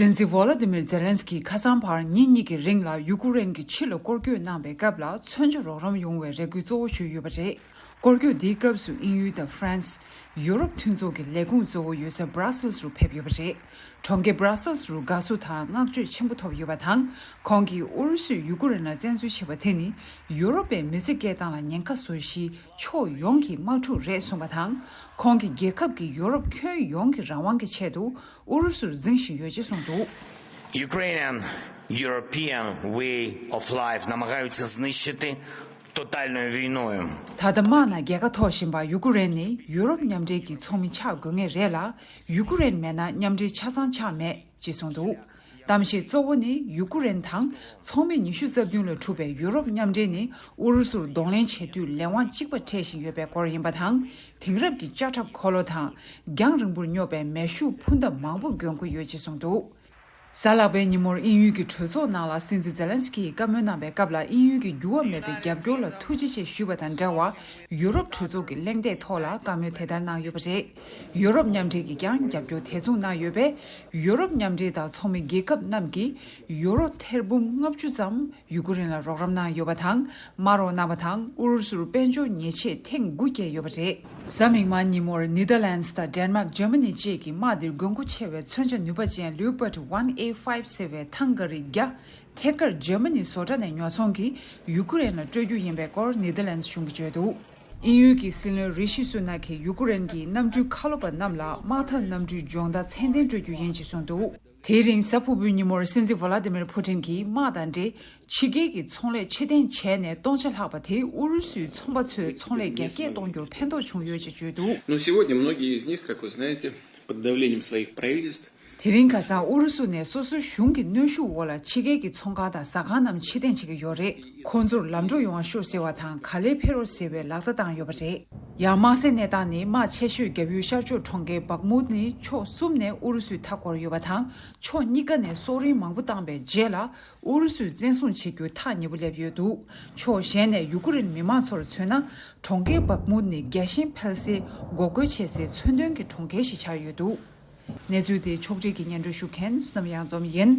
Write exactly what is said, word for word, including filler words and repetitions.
སྲིད་འཛིན་ཝོ་ལོ་ཏི་མིར་ཛེ་ལན་སི་ཀི་ཁ་སང་བར་ཉིན་གཉིས་ཀྱི་རིང་ལ་ཡུ་ཀུ་རེན་གྱི་ཕྱི་ལ་སྐོར་སྐྱོད་གནང་བའི་སྐབས་ལ་མཚོན་ཆ་རོགས་རམ་ཡོང་བའི་རེ་སྐུལ་གཙོ་བོ་ཞུས་ཡོད་པ་རེད། སྐོར་སྐྱོད་འདིའི་སྐབས་སུ་དབྱིན་ཡུལ་དང་ཧྥ་རན་སི། ཡུ་རོབ་མཐུན་ཚོགས་ཀྱི་ལས་ཁུངས་གཙོ་བོ་ཡོད་ས་Brussels རུ་ཕེབས་ཡོད་པ་རེད། གྲོང་ཁྱེར་Brussels རུ་དགའ་བསུ་དང་བསྔགས་བརྗོད་ཆེན་པོ་ཐོབ་ཡོད་པ་དང་། ཁོང་གིས་ཨུ་རུ་སུས་ཡུ་ཀུ་རེན་ལ་བཙན་འཛུལ་བྱས་པ་དེ་ནི་ཡུ་རོབ་པའི་མི་ཚེ་སྐྱེལ་སྟངས་ལ་ཉེན་ཁ་བཟོ་གཞིའི་ཕྱོགས་ཡོངས་ཀྱི་དམག་འཁྲུག་རེད་གསུངས་པ་དང་། ཁོང་གིས་རྒྱལ་ཁབ་ཀྱི་ཡུ་རོབ་ཁྱོན་ཡོངས་ཀྱི་རང་དབང་གི་ཆེད་དུ་ཨུ་རུ་སུར་འཛིང་བཞིན་ཡོད་ཅེས་གསུངས་འདུག Ukrainian European way of life намагаються знищити тотальною війною. ད་ལྟ་དམག་ནང་རྒྱལ་ཁ་ཐོབ་བཞིན་པ་ཡུ་ཀུ་རེན་ནི་ཡུ་རོབ་མཉམ་འབྲེལ་གྱི་ཚོགས་མི་ཆགས་དགོས་ངེས་རེད་ལ། ཡུ་ཀུ་རེན་མེད་ན་མཉམ་འབྲེལ་ཆ་ཚང་ཆགས་མེད་ཅེས་གསུངས་འདུག་གཏམ་བཤད་གཙོ་བོ་ནི་ཡུ་ཀུ་རེན་དང་ཚོགས་མི་ཉི་ཤུ་རྩ་བདུན་ལས་གྲུབ་པའི་ཡུ་རོབ་མཉམ་འབྲེལ་ནི་ཨུ་རུ་སུར་གདོང་ལེན་བྱེད་དུས་ལས་དབང་གཅིག་པ་འཕྲད་བཞིན་ཡོད་པའི་སྐོར་ཡིན་པ་དང་། དེང་རབས་ཀྱི་ལྕགས་ཁྲབ་འཁོར་ལོ་དང་རྒྱང་རིང་པོར་སྙོབ་པའི་མེ་ཤུགས་འཕུར་མདའ་མང་པོ་འགོས་མཁོ་ཡོད་ཅེས་གསུངས་འདུག་གཟའ་ལྷག་པའི་ཉིན་མོར་དབྱིན་ཡུལ་གྱི་གྲོས་ཚོགས་ནང་ལ་སྲིད་འཛིན་ཛེ་ལན་སི་ཀིས་བཀའ་མོལ་གནང་བའི་སྐབས་ལ། དབྱིན་ཡུལ་གྱི་འགྱུར་བ་མེད་པའི་རྒྱབ་སྐྱོར་ལ་ཐུགས་རྗེ་ཆེ་ཞུས་པ་དང་འབྲེལ་བར། ཡུ་རོབ་གྲོས་ཚོགས་ཀྱི་གླེང་སྟེགས་ཐོག་ལ་བཀའ་མོལ་དེ་ལྟར་གནང་ཡོད་པ་རེད། ཡུ་རོབ་མཉམ་འབྲེལ་གྱིས་ཀྱང་རྒྱབ་སྐྱོར་དེ་མཚུངས་གནང་ཡོད་པས། ཡུ་རོབ་མཉམ་འབྲེལ་དང་ཚོགས་མི་རྒྱལ་ཁབ་རྣམས་ཀྱིས་ཡུ་རོ་ཐེར་འབུམ་ལྔ་བཅུ་ཙམ་ཡུ་ཀེ་རེན་ལ་རོགས་རམ་གནང་ཡོད་པ་དང་། དམའ་རོགས་གནང་བ་དང་ཨུ་རུ་སུར་དཔལ་འབྱོར་ཉེས་ཆད་ཐེངས་དགུ་བཀལ་ཡོད་པ་རེད། གཟའ་མིག་དམར་ཉིན་མོར་ནེ་དར་ལན་སི་དང་ཌེན་མཱག། ཇར་མ་ནི་བཅས་ཀྱིས་དམག་འདིར་དགོས་མཁོ་ཆེ་བའི་མཚོན་ཆ་ནུས་པ་ཅན་Leopard one A five ཟེར་བའི་ཐང་ག་རིགས་བརྒྱ། ཐད་ཀར་ཇར་མ་ནི་བཟོ་གྲྭ་ནས་ཉོ་ཚོང་གིས་ཡུ་ཀེ་རེན་ལ་སྤྲོད་རྒྱུ་ཡིན་པའི་སྐོར་ནེ་དར་ལན་སི་གཞུང་གིས་བརྗོད་འདུག་དབྱིན་ཡུལ་གྱི་སྲིད་བློན་རི་ཤི་སུ་ནག་གིས་ཡུ་ཀེ་རེན་གྱི་གནམ་གྲུའི་ཁ་ལོ་པ་རྣམས་ལ་དམག་ཐང་གནམ་གྲུའི་སྦྱོང་བརྡར་ཚད་ལྡན་སྤྲོད་རྒྱུ་ཡིན་ཅེས་གསུངས་འདུག་དེའི་རིང་གཟའ་ཕུར་བུའི་ཉིན་མོར་སྲིད་འཛིན་ཝ་ལ་ཏི་མིར་ཕུ་ཏིན་གྱིས་དམག་དང་འབྲེལ་ཕྱི་རྒྱལ་གྱི་ཚོང་ལས་ཕྱིར་འཐེན་བྱས་ནས་སྟོང་ཆ་ལྷག་པ་དེས་ཨུ་རུ་སུའི་ཚོང་པ་ཚོའི་ཚོང་ལས་རྒྱ་སྐྱེད་གཏོང་རྒྱུར་ཕན་ཐོགས་བྱུང་ཡོད་ཅེས་བརྗོད་འདུག Но сегодня многие из них, как вы знаете, под давлением своих правительств དེ་རིང་ཁ་སང་ཨུ་རུ་སུ་ནས་སོ་སོའི་གཞུང་གི་གནོན་ཤུགས་འོག་ལ་ཕྱི་རྒྱལ་གྱི་ཚོང་ཁང་དང་ཟ་ཁང་རྣམས་ཕྱིར་འཐེན་བྱེད་ཀྱི་ཡོད་རེད། ཁོང་ཚོར་ལམ་འགྲོ་ཡོང་བ་ཤོག་ཟེར་བ་དང་ག་ལེར་ཕེབས་རོགས་ཟེར་བའི་ལག་བརྡ་བཏང་ཡོད་པ་རེད། ཡང་དམག་སའི་གནས་སྟངས་ནི་དམག་ཆེ་ཤོས་བརྒྱབ་ཡུལ་ཤར་ཕྱོགས་གྲོང་ཁྱེར་བག་མུད་ནི་ཕྱོགས་གསུམ་ནས་ཨུ་རུ་སུས་མཐའ་བསྐོར་ཡོད་པ་དང་། ཕྱོགས་གཉིས་ཀ་ནས་སོག་རིལ་མང་པོ་བཏང་པའི་རྗེས་ལ་ཨུ་རུ་སུས་བཙན་བཟུང་བྱེད་རྒྱུ་ཐག་ཉེ་པོ་སླེབས་ཡོད་འདུག་ཕྱོགས་གཞན་ནས་ཡུ་ཀེ་རེན་མི་མང་ཚོར་མཚོན་ན། གྲོང་ཁྱེར་བག་མུད་ནི་རྒྱལ་ཞེན་འཕེལ་སའི་འགོག་རྒོལ་བྱེད་སའི་མཚོན་དོན་གྱི་གྲོང་ཁྱེར་ཞིག་ཆགས་ཡོད་འདུག་གནས་ཚུལ་དེ་ཕྱོགས་སྒྲིག་གིས་སྙན་སྒྲོན་ཞུ་མཁན་བསོད་ནམས་གཡང་འཛོམས་ཡིན།